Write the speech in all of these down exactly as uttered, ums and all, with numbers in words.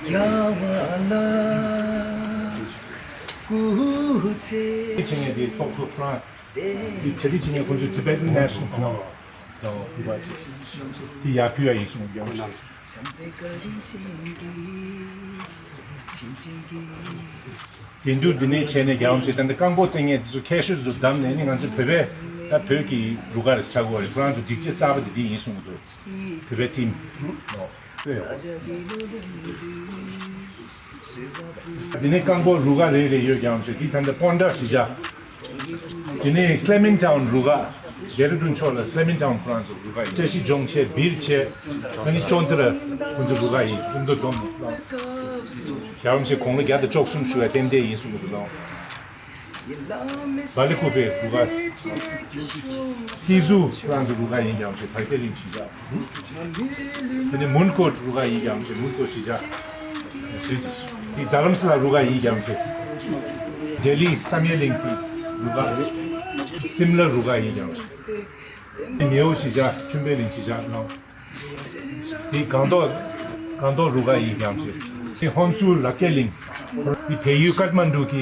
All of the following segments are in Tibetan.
རྒྱ་བ་ལ་སྐུ་ཚེ། བྱེད་མཁན་དེའི་ཚོགས་གཙོ་ཁོ་རང་། དེ་བྱེད་ཀྱི་བྱེད་མཁན་ཁོ་ཚོས་Tibetan National Congress དང་དེ་ཡར་ཕུལ་ཡ་ཡིན་གསུངས་ཀྱང་། དེང་དུས་འདི་ནས་བྱས་ནས་རྒྱལ་བ་ཞིག་ད་ལྟ་རྐང་པོ་བཙན་མཁན་དེ་ཚོ་ཁྱད་ཆོས་ཚོ་བདམས་ནས་ནི་ང་ཚོ་བོད་པའི་ད་བོད་ཀྱི་རུ་ཁག་རེ་ཆགས་ཀྱི་ཡོད་རེད། ཁོ་རང་ཚོ་སྒྲིག་ཆས་གསར་པ་དེ་འདི་ཡིན་གསུངས་ཀྱི་འདུག་བོད་པའི་ཊིམ། འདི་ནས་རྐང་པོ་རུ་ཁག་རེ་རེ་ཡོད་ཀྱང་ཞིག་གིས་ད་ལྟ་པོན་ཌ་གཞིས་ཆགས། དེ་ནས་Clementi Town རུ་ཁག་ཌེ་ར་ཌུན་ཕྱོགས་ལ་Clementi Town ཁོ་རང་ཚོ་རུ་ཁག་ཡིན། བཀྲ་ཤིས་ལྗོངས་བྱས་སྦིར་བྱས་ས་ནི་ཅོན་ཏི་ར་ཁོ་ཚོ་རུ་ཁག་ཡིན། ཀུན་ཏུ་སྡོམ་ནས་རྒྱལ་བ་ཞིག་དགུང་ལོ་བརྒྱ་དང་བཅུ་གསུམ་བཞུགས་པའི་རྟེན་འབྲེལ་ཡིན་གསུངས་འདུག་ལོ། བ་ལི་ཁུ་པེ་རུ་ཁག་སི་ཟུ་ཁོ་རང་ཚོ་རུ་ཁག་ཡིན་ཀྱང་ཞེས་དར་རྒྱས་གླིང་གཞིས་ཆགས། དེ་ནས་མུན་ཀོཊ་རུ་ཁག་ཡིན་ཀྱང་ཞེས་མུན་ཀོཊ་གཞིས་ཆགས། དེ་རྡ་རམ་ས་ལ་རུ་ཁག་ཡིན་ཀྱང་ཞེས་ལྡི་ལི་བསམ་ཡས་གླིང་གི་རུ་ཁག་སིམ་ལ་རུ་ཁག་ཡིན་ཀྱང་ཞེས་མེའོ་གཞིས་ཆགས་ཆུན་པེ་གླིང་གཞིས་ཆགས་ནང་། དེ་སྒང་ཏོག་སྒང་ཏོག་རུ་ཁག་ཡིན་ཀྱང་ཞེས། དེ་ཧོན་སུར་ལ་ཀེ་གླིང་། དེ་བལ་ཡུལ་ཀཏ་མན་ཌུ་གི་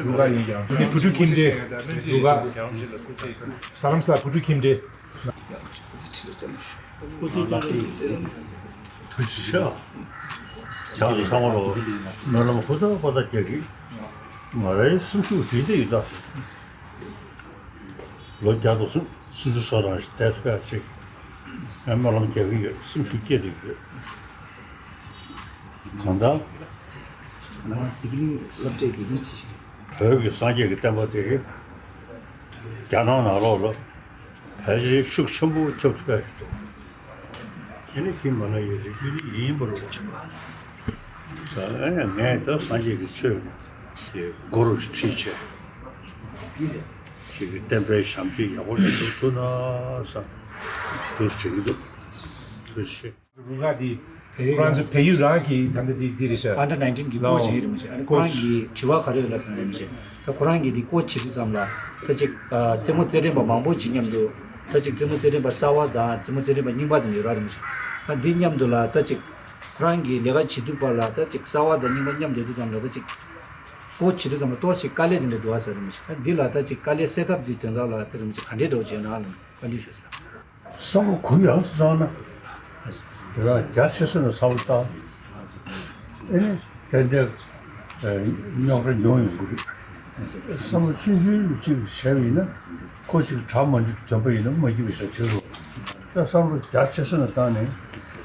རུ་ཁག་ཡིན་ཀྱང་ཞེས། དེ་བུ་ཕྲུག་ཁྱིམ་སྡེ་རུ་ཁག་རྡ་རམ་ས་ལ་བུ་ཕྲུག་ཁྱིམ་སྡེ། ཐུགས་རྗེ་ཆེ། ཆགས་སུ་ཚང་མ་ལོ་སྨོན་ལམ་ཧུར་ཐག་པ་ཐག་རྒྱག་གི། ང་རའི་སེམས་ཤུགས་དེ་དེ་ཡོད་ད། ལོ་བརྒྱ་དང་སུམ་ཅུ་སོ་གྲངས་ཤིག་བསྡད་ཐུབ་ཡ་ཅིག་ཡང་སྨོན་ལམ་རྒྱག་གི་ཡོད། སེམས་ཤུགས་སྐྱེད་བསྡད་ཀྱི་ཡོད། གང་ལྟར། ང་བདེ་སྐྱིད་གླིང་སློབ་གྲྭའི་དགེ་རྒན་བྱས་ཤིང་། བོད་ཀྱི་སངས་རྒྱས་ཀྱི་བསྟན་པ་དེ་རྒྱ་ནག་ནང་ལོགས་ལ་ཕལ་ཆེར་ཤུགས་ཆེན་པོ་ཁྱབ་ཐུབ་ཡ་ཞིག་འདུག་དེ་ནི་ཁྱིམ་མ་ན་ཡོད་རིགས་རྒྱུད་ནི་ཡིན་པ་རུ། ས་ཨེ་ངས་ད་སངས་རྒྱས་ཀྱི་ཆོས་ཀྱི་སྒོ་རུ་ཁྲིད་བྱས། ཁྱེད་ཀྱི་བསྟན་པའི་ཞབས་ཕྱི་ཡག་པོ་ཞིག་འགྲུབ་ཐུབ་ན་བསམ། འདུག་བྱེད་ཀྱི་འདུག་ཐུགས་རྗེ་ཆེ། རུ་ཁག་འདི་ཁོ་རང་ཚོ་བལ་ཡུལ་རང་གི་ད་ལྟ་འདི་འདི་རེད་ཤག Under nineteen གི་ཀོ་ཆི་ཡིན་རེད་མ་གཞི། ཨ་ནི་ཁོ་རང་གི་དྲི་བ་ག་རེ་ཡོད་ལ་ཟེར་ན་རེད་མ་གཞི། ད་ཁོ་རང་གི་འདི་ཀོ་ཆི་བྱེད་དུས་ཙམ་ལ་ད་ཅིག་རྩེད་མོ་རྩེད་འགྲན་པ་མང་པོ་ཅིག་མཉམ་དུ་ད་ཅིག་རྩེད་མོ་རྩེད་འགྲན་པ་གསར་བ་དང་རྩེད་མོ་རྩེད་འགྲན་པ་རྙིང་པ་དེ་འདྲ་ཡོད་ར་རེད་མ་གཞི། ད་འདི་མཉམ་དུ་ལ་ད་ཅིག་ཁོ་རང་གི་ལས་ཀ་བྱེད་དུས་བར་ལ་ད་ཅིག་གསར་བ་དང་རྙིང་པ་མཉམ་སྡོད་དུས་ཙམ་ལ་ད་ཅིག་ཀོ་ཆི་བྱེད་དུས་ཙམ་ལ་ཏོག་ཙམ་དཀའ་ལས་དེ་འདྲ་འདུག་ཨ་ཟེར་རེད་མ་གཞི། ད་འདི་ལ་ད་ཅིག་དཀའ་ལས་སེལ་ཐབས་འདི་དོན་དག་ལ་ད་རེད་མ་གཞི་ག་འདྲའི་འདྲ་བོ་བྱས་ན་ཨ་ལ་བཀའ་འདྲི་ཞུ་ཟེར། བསམ་བློ་གུ་ཡངས་སུ་བཏང་ན། དེ་དག་རྒྱ་ཆེ་ས་ནས་བསམ་བློ་བཏང་། ཨེ་ནི་ཏན་ཏན་རྙོག་དྲ་ཉུང་ཡོང་གི་རེད། བསམ་བློ་ཆུང་ཆུང་ཅིག་བྱས་པ་ཡིན་ན་ཁོ་ཅིག་དྲག་མ་འཇུག་དོན་པ་ཡིན་ན་མ་འགྱུར་བའི་ས་བྱེད་རོགས། ད་བསམ་བློ་རྒྱ་ཆེ་ས་ནས་བཏང་ནས་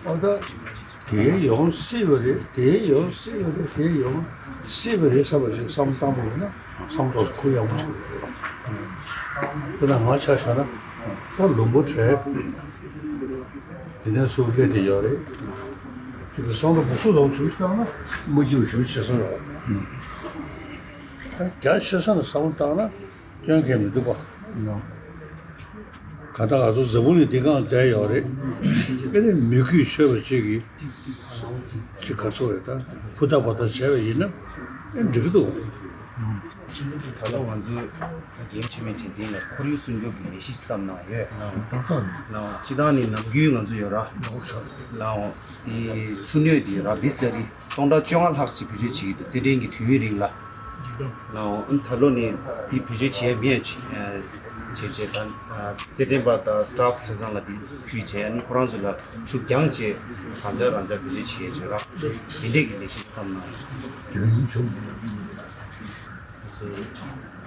ཨོ་ད། དེའི་ཡོང་སྲིད་པ་རེད། དེའི་ཡོང་སྲིད་པ་རེད། དེའི་ཡོང་སྲིད་པ་རེད་བསམ་པ་ཞིག་བསམ་བཏང་པ་ཡིན་ན་བསམ་ཐོག་གུ་ཡངས་པོ་ཞིག་རེད། དཔེར་ན་ང་ཆ་བཞག་ན་ད་ལུང་པ་བྲལ་དེ་ནས་ཚུར་སླེབས་བསྡད་ཡོད་རེད། དེ་གི་བསམ་བློ་སྦུག་སུ་ལོག་ཞུ་བཏང་ན་མ་འགྱུར་ཞུ་བྱེད་ས་རེད། ད་རྒྱ་ཆེ་ས་ནས་བསམ་བློ་བཏང་ན། སྐྱོན་གང་མི་འདུག་པ། ག་ད་ག་ཚོད་འཛམ་བུ་གླིང་འདི་གང་བསྡད་ཡོད་རེད། དེ་ནས་མི་རྒྱུད་ཆོས་པ་གཅིག་གིས་ཅིག་ག་ཚོད་རེད། ད་ཕུ་ཐག་པ་ཐག་བྱས་པ་ཡིན་ན་ཨེ་འགྲིག་གི་འདུག་ད་ལོ་ང་ཚོ་རྒྱལ་ཡུམ་ཆེན་མོའི་དྲན་རྟེན་ལ་ཁོར་ཡུག་སྲུང་སྐྱོབ་ཀྱི་ལས་གཞི་བརྩམས་གནང་ཡོད། ལའོ་སྤྱི་བཏང་ནས་ནམ་རྒྱུན་ང་ཚོ་ཡོད་ར། ལའོ་དེ་ཆུ་སྣོད་དེ་ར་བིས་ལ་རི་སྟོང་ཕྲག་བཅོ་ལྔ་ལྷག་ཅིག་བེད་སྤྱོད་བྱེད་ཀྱི་འདུག་རྩེད་འགྲན་གྱི་དུས་ཡུན་རིང་ལ། ལའོ་ཨ་ནི་ད་ལོ་ནས་དེ་བེད་སྤྱོད་བྱས་མེད་ཅེས་བྱས་བྱས་ད་རྩེད་འགྲན་པ་དང་སི་ཊཱཕ་ཚང་མ་ལ་དེ་ཕུལ་བྱས་ཨ་ནི་ཁོ་རང་ཚོ་ལ་ཆུ་རྒྱང་བཅས་རང་འཇགས་རང་འཇགས་བེད་སྤྱོད་བྱས་བྱས་ར་དེ་འདྲས་ཀྱི་ལས་གཞི་བརྩམས་གནང་ཡོད། དེ་ཡིན་ཆོག་གསུངས།